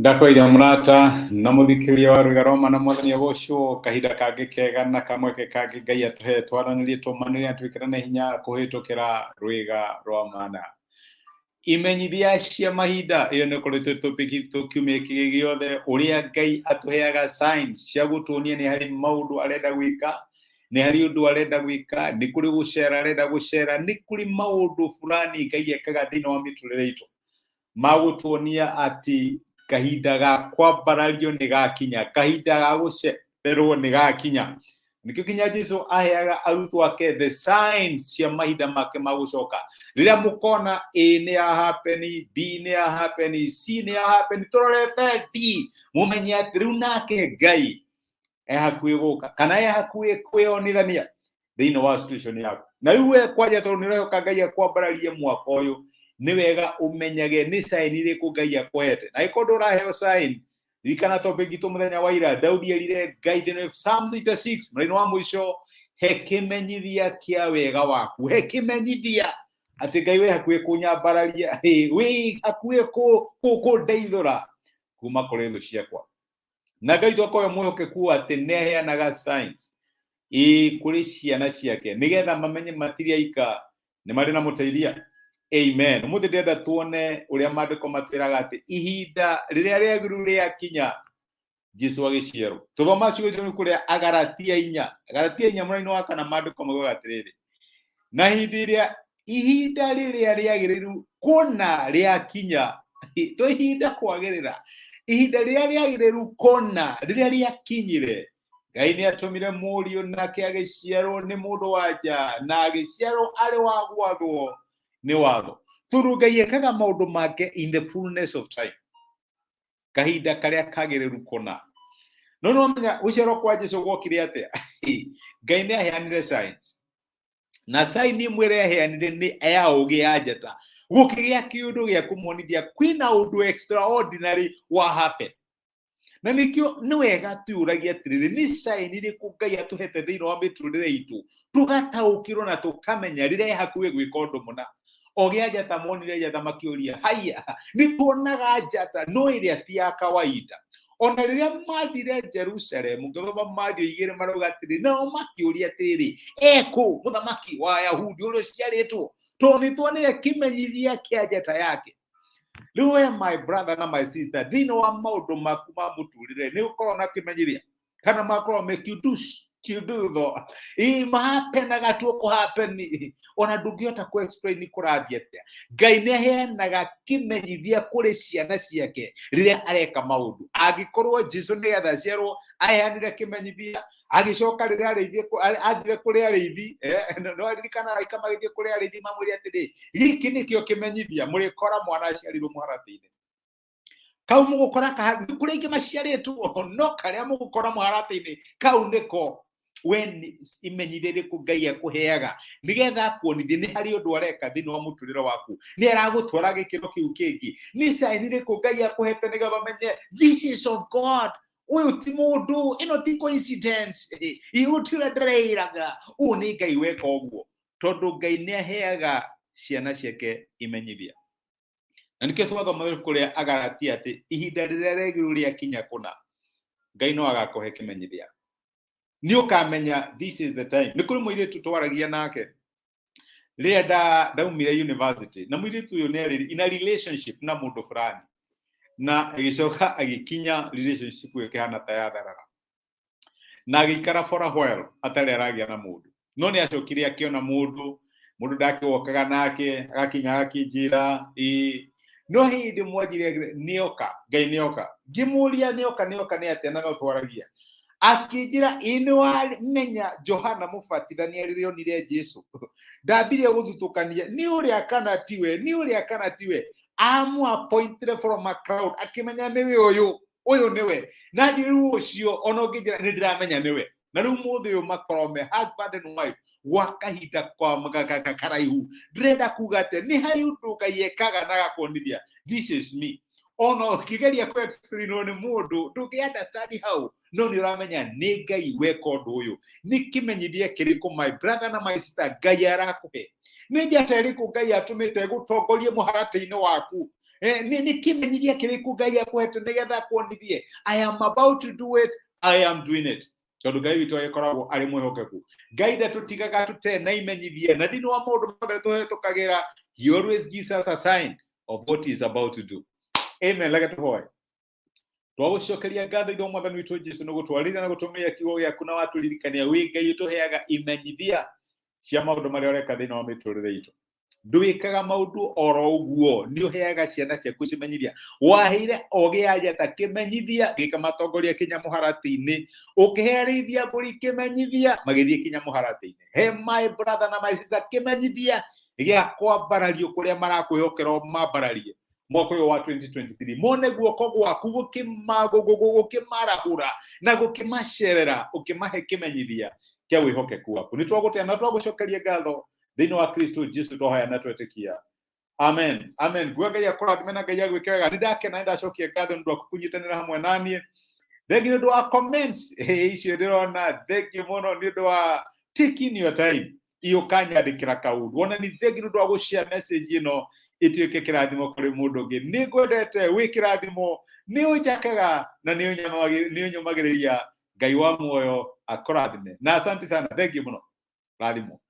Ndakũire mũrata na mũthikĩria wa Rwĩga Roma na Mwathani agocwo kahinda kangĩ kega na kamweke kangĩ Ngai atũhe twaranĩrie tũmanĩre na twĩkĩrane hinya kũhĩtũkĩra Rwĩga rwa Mana. Imenyithia cia mahinda ĩyo nĩ ĩkoretwo topic itũ kiumia kĩgĩ gĩothe, ũrĩa Ngai atũheaga signs cia gũtuonia nĩ harĩ maũndũ arenda gwĩka, nĩ harĩ ũndũ arenda gwĩka, nĩ kũrĩ gũcera arenda gũcera, nĩ kũrĩ maũndũ fulani Ngai ekaga thĩinĩ wa mĩtũrĩre itũ magũtuonia atĩ kahinda ga kwambarario nĩ gakinya, kahinda ga gũcererwo nĩ gakinya. Nĩkĩo kinya Jesu aheaga arutwo ake the signs cia mahinda make ma gũcoka. Rĩrĩa mũkona A nĩ ya happen, B nĩ ya happen, C nĩ ya happen, tũrorete D, mũmenye atĩ rĩu nake Ngai e hakuhĩ gũka kana e hakuhĩ kwĩyonithania thĩinĩ wa situation yaku. Na rĩu we kwanja tondũ nĩ ũrehoka Ngai akwambararie mwaka ũyũ, nĩ wega ũmenyage nĩ sign irĩkũ Ngai akũhete. Na angĩkorwo ndũraheo sign, ririkana topic itũ mũthenya wa ira, Daudi erire Ngai thĩinĩ wa Psalms 86 mũraini wa mũico, he kĩmenyithia kĩa wega waku, he kĩmenyithia atĩ Ngai wĩ hakuhĩ kũnyambararia, wĩ hakuhĩ kũndeithũra kuma kũrĩ thũ ciakwa. Na Ngai twakorwo mwĩhokeku atĩ nĩ aheanaga signs ĩ kũrĩ ciana ciake nĩgetha mamenye matirĩ aika, nĩ marĩ na mũteithia. Amen. Ũmũthĩ ndĩrenda tuone ũrĩa maandĩko matwĩraga atĩ ihinda rĩrĩa rĩagĩrĩru rĩakinya Jesu agĩciarwo. Tũthoma ciugo icio kũrĩa Agalatia 4, Agalatia 4 mũraini wa 4, maandĩko maugaga atĩrĩrĩ, na hĩndĩ ĩrĩa ihinda rĩrĩa rĩagĩrĩru kũna rĩakinya, to ihinda kwagĩrĩra, ihinda rĩrĩa rĩagĩrĩru kũna rĩrĩa rĩakinyire, Ngai nĩ atũmire mũriũ, nake agĩciarwo nĩ mũndũ wa nja, na agĩciarwo arĩ wa gwathwo nĩ watho. Tondũ Ngai ekaga maũndũ make in the fullness of time, kahinda karĩa kagĩrĩru kũna. No nĩ wamenya gũciarwo kwa Jesu gwokire atĩa? Ngai nĩ aheanire signs, na sign ĩmwe ĩrĩa aheanire nĩ ya ũgĩ ya njata. Gũkĩgĩa kĩũndũ gĩa kũmonithia kwĩna ũndũ extraordinary wa happen. Na nĩkĩo nĩ wega twĩyũragie atĩrĩrĩ, nĩ sign ĩrĩkũ Ngai atũhete thĩinĩ wa mĩtũrĩre itũ, tũgataũkĩrwo na tũkamenya rĩrĩa e hakuhĩ gwĩka ũndũ mũna. O gĩa njata monire njata makĩũria, haiya, nĩ tuonaga njata no ĩrĩa ti ya kawaida. Ona rĩrĩa mathire Jerusalem, ngĩthoma Mathayo 2 marauga atĩrĩ, nao makĩũria atĩrĩrĩ, ekũ mũthamaki wa Ayahudi ũrĩa ũciarĩtwo? Tondũ nĩ tuonire kĩmenyithia kĩa njata yake. Rĩu we my brother na my sister, thĩinĩ wa maũndũ maku ma mũtũrĩre nĩ ũkoragwo na kĩmenyithia kana makoragwo me kiudush kiudutho ĩ mahapenaga tu kũhapeni, ona ndũngĩhota kũ explain kũrathiĩ atĩa. Ngai nĩ aheanaga kĩmenyithia kũrĩ ciana ciake rĩrĩa areka maũndũ. Angĩkorwo Jesu nĩgetha aciarwo aheanire kĩmenyithia, agĩcoka rĩrĩa arĩithi athire kũrĩ arĩithi, no aririkana araika magĩthiĩ kũrĩ arĩithi mamwĩre atĩrĩ, gĩkĩ nĩkĩo kĩmenyithia, mũrĩkora mwana aciarirwo mũharatĩ-inĩ. Kau mũgũkora nĩ kũrĩ aingĩ maciarĩtwo, no karĩa mũgũkora mũharatĩ-inĩ kau nĩko. We nĩ imenyithia irĩkũ Ngai akũheaga nĩgetha akuonithie nĩ harĩ ũndũ areka thĩinĩ wa mũtũrĩre waku, nĩ aragũtwara gĩkĩro kĩu kĩngĩ? Nĩ sign irĩkũ Ngai akũhete nĩgetha ũmenye this is of God, ũyũ ti mũndũ, ĩno ti coincidence, igũtira ndĩreĩraga, ũũ nĩ Ngai weka ũguo? Tondũ Ngai nĩ aheaga ciana ciake imenyithia. Na nĩkĩo twathoma ibuku rĩa Agalatia atĩ ihinda rĩrĩa rĩagĩrĩru rĩakinya kũna, Ngai no agakũhe kĩmenyithia, nĩ ũkamenya this is the time. Nĩ kũrĩ mũirĩtu twaragia nake rĩrĩa ndaumire university, na mũirĩtu ũyũ nĩ arĩ in a relationship na mũndũ fulani, na agĩcoka agĩkinya relationship ĩyo ĩkĩhana ta yatharara, na agĩikara for a while atarĩ aragĩa na mũndũ. No nĩ acokire akĩona mũndũ, mũndũ ndakĩwokaga nake, agakinya agakĩnjĩra ĩĩ. No hĩndĩ mwanjire nĩoka, Ngai nĩoka, ngĩmũria nĩoka nĩoka nĩ atĩa, na no twaragia, akĩnjĩra ĩ nĩ wamenya Johana Mũbatithania rĩrĩa onire Jesu ndambirie gũthutũkania nĩ ũrĩa kana tiwe, nĩ ũrĩa kana tiwe, amũ appointed from a crowd, akĩmenya nĩwe ũyũ, ũyũ nĩwe. Na njĩ rĩu ũcio ona ũngĩnjĩra nĩ ndĩramenya nĩwe. Na rĩu mũthĩ ũyũ makorwo me husband and wife gwa kahinda kwa karaihu. Ndĩrenda kuga atĩ nĩ harĩ ũndũ Ngai ekaga na agakuonithia this is me. Ona ũkĩgeria kũ explainwo nĩ mũndũ ndũngĩ understand how, no nĩ ũramenya nĩ Ngai weka ũndũ ũyũ. Nĩ kĩmenyithia kĩrĩkũ, my brother na my sister, Ngai arakũhe? Nĩ njata ĩrĩkũ Ngai atũmĩte gũtongorie mũharatĩ-inĩ waku? Nĩ kĩmenyithia kĩrĩkũ Ngai akũhete nĩgetha akuonithie I am about to do it, I am doing it? Tondũ Ngai witũ agĩkoragwo arĩ mwĩhokeku. Ngai ndatũtigaga tũte na imenyithia, na thĩinĩ wa maũndũ mothe tũhetũkagĩra, he always gives us a sign of what he is about to do. Amen. Reke tũhoe. Twagũcokeria ngatho ithe Mwathani witũ Jesu nĩ gũtwarĩria na gũtũmĩria kiugo gĩaku, na watũririkania wĩ Ngai ũtũheaga imenyithia cia maũndũ marĩa ũreka thĩinĩ wa mĩtũrĩre itũ. Ndwĩkaga maũndũ oro ũguo, nĩ ũheaga ciana ciaku cimenyithia. Waheire ogĩ a njata kĩmenyithia gĩkamatongoria kinya mũharatĩ-inĩ, ũkĩhe arĩithi a mbũri kĩmenyithia magĩthiĩ kinya mũharatĩ-inĩ. He my brother na my sister kĩmenyithia gĩa kwambarario kũrĩa marakwĩhokera mambararie mwaka ũyũ wa 2023, mone guoko gwaku gũkĩmarahũra na gũkĩmacerera, ũkĩmahe kĩmenyithia kĩa wĩhokeku waku. Nĩ twagũtĩa na twagũcokeria ngatho thĩinĩ wa Kristo Jesu twahoya na twetĩkia. Amen, amen. Nguga Ngai akũrathime na Ngai agwĩke wega. Nĩ ndakena, nĩ ndacokia ngatho nĩ ũndũ waku kũnyitanĩra hamwe naniĩ. Thengi nĩ ũndũ wa comments icio ndĩrona. Thank you mũno nĩ ũndũ wa taking your time ũkanyandĩkĩra kaũndũ. Ona nĩ thengi nĩ ũndũ wa gũshare message ĩno ĩtuĩke kĩrathimo kũrĩ mũndũ ũngĩ. Nĩ ngwendete, wĩ kĩrathimo, nĩ ũnjakaga na nĩ ũnyũmagĩrĩria. Ngai wa muoyo akũrathime na asante sana. Thank you mũno, rathimo.